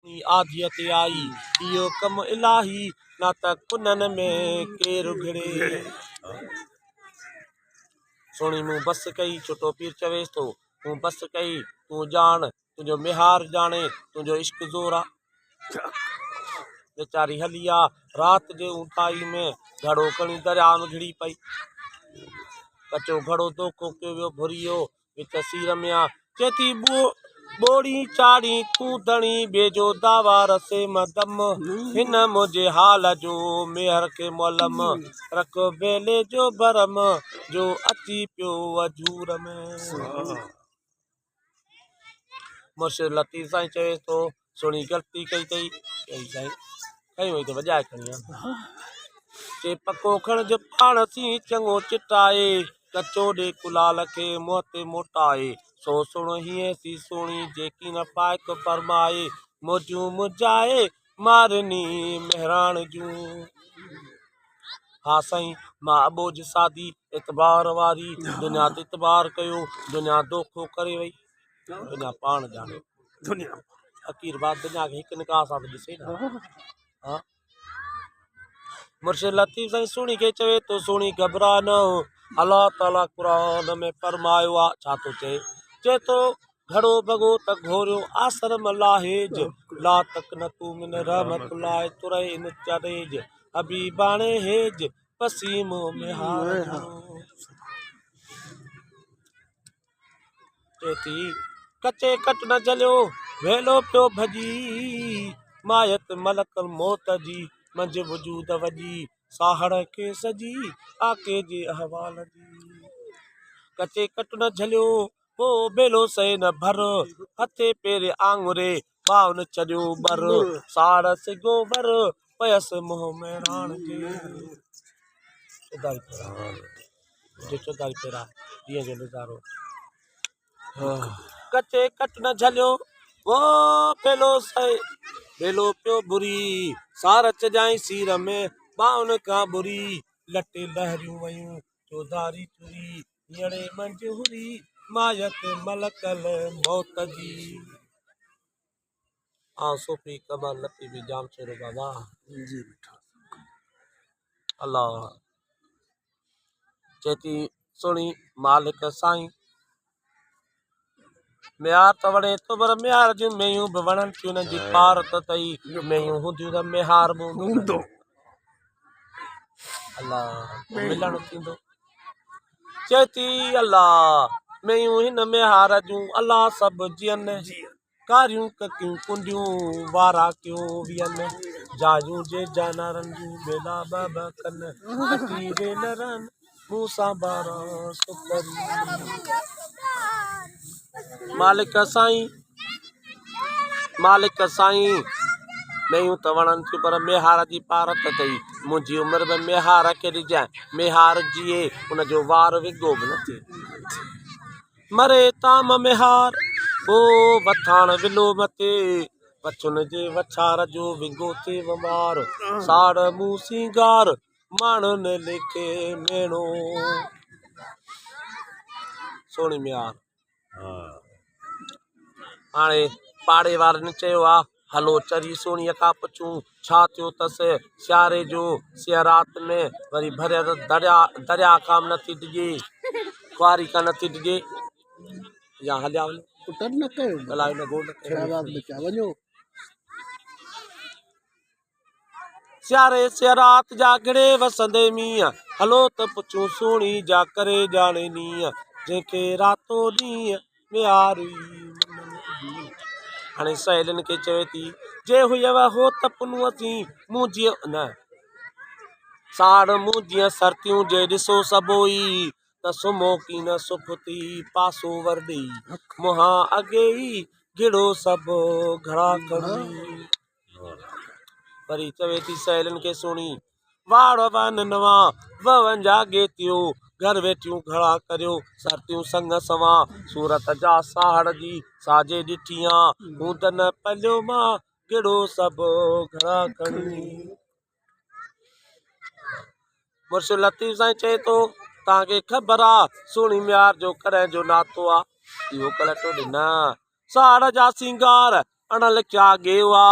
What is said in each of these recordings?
آڌيء تي آئي، اهو ڪم الاهي، نه ته ڪنن ۾ ڪير گهڙي. سهڻي مون بس ڪئي، ڇٽو پير چويس ٿو، مون بس ڪئي، تون ڄاڻ، تنهنجو ميهار ڄاڻي، تنهنجو عشق زور آ. ويچاري هلي آ، رات جي اونداهي ۾ گهڙو کڻي درياء ۾ گهڙي پئي. ڪچو گهڙو دوکو ڪيو ويو، ڀري ويو، وچ سير ۾ آ، چئي ٿي ٻوڙين چاڙهين تون ڌڻي ٻئي جو دعويٰ رسي م دم، هن منهنجي حال جو ميهر کي معلم، رک ٻيلي جو ڀرم، جو اچي پيو اجهور ۾. مرشد لطيف سائين چويس ٿو، سهڻي غلطي ڪئي اٿئي. چئي سائين کڻي وئي ته وڄائي کڻي آ. چي پڪو کڻج پاڻ سين چڱو چٽائي، ڪچو ڏي ڪلال کي منهن تي موٽائي. سو سڻ هيئن سي سهڻي جيڪي نه فائق فرمائي، موجون مجائي مارني مهراڻ جون. ها سائين مان اٻوجهه سادي اعتبار واري دنيا تي اعتبار ڪيو دنيا دوکو ڪري وئي دنيا پاڻ ڄاڻي دنيا فقير باد دنيا کي هڪ نگاهه سان ته ڏسي نه ها مرشد لطيف سائين سهڻي کي چوي ٿو سهڻي گهٻرا نه الله تعالي قرآن ۾ فرمايو آ ڇا ٿو چئي چئي ٿو گهڙو ڀڳو ته گهوريو آسر م لاهيج لا تقنطو من رحمت الله ترئي ان چريج حبيباڻي هيج پسي منهن مهار جو. چئي ٿي ڪچي ڪٽ نه جهليو ويلو پيو ڀڄي مايت ملڪ الموت جي منجهه وجود وڄي ساهڙ کي سڄي آقي جي احوال جي ڪچي ڪٽ نه جهليو ڪو ٻيلو سهي نه ڀر، هٿي پيري آڱري، ٻانهن ڇڏيو ٻر، ساڙ سگهو ور، پيس منهن مهراڻ جي. چوڌاري ڦيرا، جو چوڌاري ڦيرا، ڏينهن جو نظارو. ڪچي ڪٽ نه جهليو، ڪو ٻيلو سهي، ٻيلو پيو ٻري، سار چڄائين سير ۾، ٻانهن کان ٻري، لٽي لهريون ويون، چوڌاري چري، هينئڙي منجهه هري، مايت ملڪ الموت جي. آئون صوفي قمر لطيفي ڄامشورو بابا. جي مٺا. الله چئي ٿي سهڻي مالڪ سائين ميار ته وڻي ٿو پر ميار جون ميون به وڻن ٿيون انهن جي پار ته اٿئي ميون هونديون ته ميهار به هوندو الله ملڻ ٿيندو چئي ٿي الله ميون هن ميهار جون الله سڀ جيئن ڪاريون ڪڪيون ڪنڊيون وارا ڪيو وين جايون جي جانارن جون ٻيلا ٻه ٻه ڪن اچي ويلرن مون سان باران سپري مالڪ سائين مالڪ سائين ميون ته وڻن ٿيون پر ميهار جي پارت اٿئي منهنجي عمر ۾ ميهار کي ڏجانء ميهار جيئي ان جو وار وڳو به نه ٿئي مري تام ميهار او وٿاڻ ولو مٿي وڇن جي وڇار جو وڳو ٿئي ومار ساڙ مون سينگار ماڻهن ليکي ميڻو. سهڻي ميار. هاڻي پاڙي وارن چيو آ هلو چري سهڻيء کان پڇون ڇا ٿيو اٿس سياري جو سيء رات ۾ وري ڀريل دريا درياء کان به نٿي ڊڄي خواري کان نٿي ڊڄي يا هليا وڃو پٽ نه ڪيو ڳالهايو نه گوڙ نه ڪيو شاباس بچا وڃو سياري سيء رات جا گهڙي وسندي مينهن، هلو ته پڇون سهڻي جا ڪري ڄاڻي نينهن، جنهن کي راتو ڏينهن ميار ئي من ۾ اڀي. هاڻي سهيلين کي چوي ٿي، جي هيو هو ته پنهونء سين، مون جيئن نه ساڙ مون جيئن سرتيون، جي ڏسو سڀوئي ته سمهو ڪين سک ٿي، پاسو ور ڏيئي منهان اڳي ئي، گهڙو سڀ گهڙا کڻي. وري چوي ٿي سهيلين کي سهڻي واڙ ون نوان وونجا ڳيتيو گهر ويٺيون گهڙا ڪريو سرتيون سڱ سوان صورت جا ساهڙ جي ساجي ڏٺي آن هوند نه پليو مان گهڙو سڀ گهڙا کڻي. مرشد لطيف سائين چئي ٿو توهان کي خبر آ سهڻي ميار جو ڪڏهن جو ناتو آ اهو ڪلٽو ڏي نه ساڙ جا سينگار اڻ لکيا ڳيوا،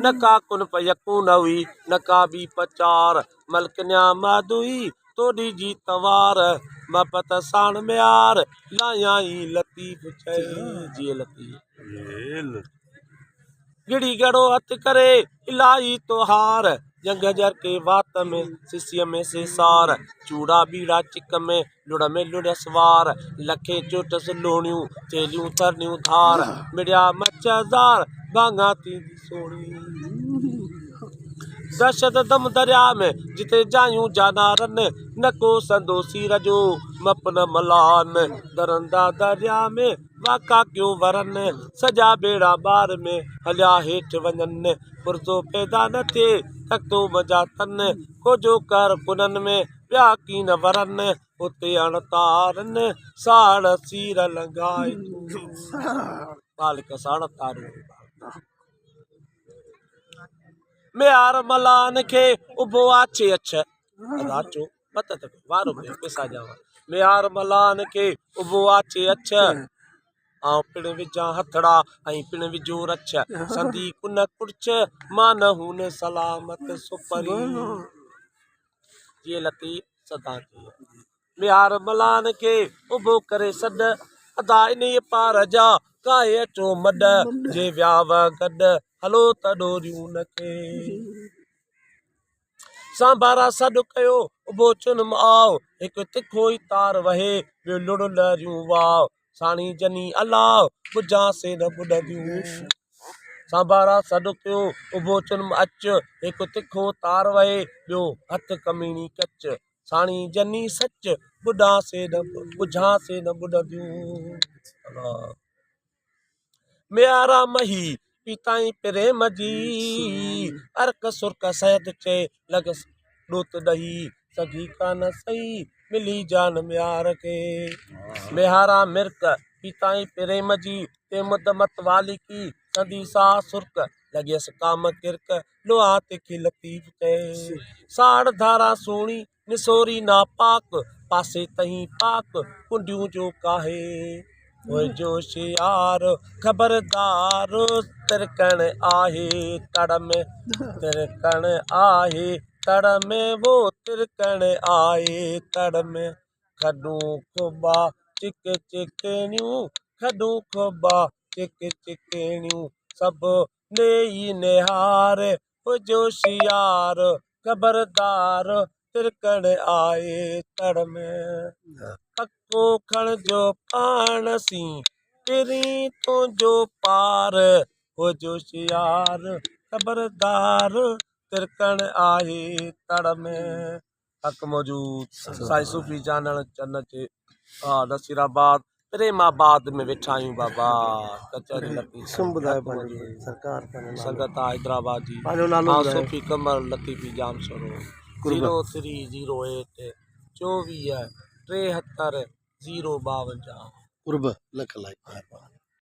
نه ڪا ڪن پ يڪون هئي، نه ڪا ٻي پچار، ملڪ نيامد هئي، توڏي جي تنوار، محبت ساڻ ميار، لايائين لطيف چئي، جيئي لطيف. گڙي گڙو هٿ ڪري، الائي توهار، ڄنگهه ڄرڪي وات ۾، سسيء ۾ سيسار، چوڙا ٻيڙا چڪ ۾، لڙ ۾ لڙيس وار، لکين چوٽس لوڻيون، ٿيلهيون ٿرنيون ڌار، مڙيا مچ هزار، ڀاڱا ٿيندي سوڻي. دهشت دم درياء ۾، جتي جايون جانارن، نه ڪو سندو سير جو، مپ نه ملان، درندا درياء ۾، واڪا ڪيو ورن، سڄا ٻيڙا ٻار ۾، هليا هيٺ وڃن، پرزو پيدا نه ٿئي، تختو منجها تن، ڪوجهو ڪر ڪنن ۾، ٻيا ڪين ورن، اتي اڻ تارن، ساڙ سير لنگهائي تون. مالڪ ساڻ تارون. ميار ملان کي اڀو آڇي اڇ. ادا اچو مدد ڪيو وارو ڪيو پئسا ڏيانو. ميار ملان کي اڀو آڇي اڇ. آئون پڻ وجهان هٿڙا ۽ پڻ وجهو رڇ. سندي ڪن ڪڙڇ مان نه هون سلامت سپرين. جيئي لطيف سدا جيئي. ميهار ملان کي اڀو ڪري سڏ، ادا انهيء پار جا ڪاهي اچو مڏ، جي ويا وه گڏ، هلو ته ڏوريون نه کي. سانڀارا سڏ ڪيو، اڀو چنم آء، هڪ تکو ئي تار وهي، ٻيو لڙ لهريون واء، ساڻي جني الاء، ٻجهان سي نه ٻڏنديون. سانڀارا سڏ ڪيو، اڀو چنم اچ، هڪ تکو تار وهي، ٻيو هٿ ڪميڻي ڪچ، ساڻي جني سچ، ٻڏان سي نه ٻجهان سي نه ٻڏنديون. ميارا مهي پيتائين پريم جي، عرق سرڪ سيد چئي، لڳس ڏوت ڏهي، سگهي ڪانه سهي، ملي جان ميار کي. ميهارا مرڪ پيتائين پريم جي، تي مد متوالي ڪي، سندي ساهه سرڪ، لڳيس ڪام ڪرڪ، لوها تکي لطيف چئي. ساڙ ڌارا سهڻي، نسوري ناپاڪ، پاسي تهين پاڪ، ڪنڊيون جو ڪاهي. هوء جوشيار، خبردار، ترڪڻ آهي تڙ ۾، ترڪڻ آهي تڙ ۾، وو ترڪڻ آهي تڙ ۾. کڏون کٻا چڪ چڪڻيون، کڏون کٻا چڪ چڪڻيون، سڀ ڏيئي نهار، هوشيار، خبردار، ترڪڻ آئي تڙ ۾. پکو کڻجو پاڻ سين، پرين تنهنجو پار، هوشيار، خبردار، ترڪڻ آئي تڙ ۾. حق موجود سائين صوفي جانڻ چن چي ها نصير آباد پريم آباد ۾ ويٺا آهيون بابا ڪچهري لطيف اسم ٻڌايو پنهنجو سرڪار پنهنجو نالو سنگت آ حيدرآباد جي پنهنجو نالو ها ٻڌايو صوفي قمر لطيفي ڄامشورو قرب 0308 24 73 052 قرب لک لائق مهربان.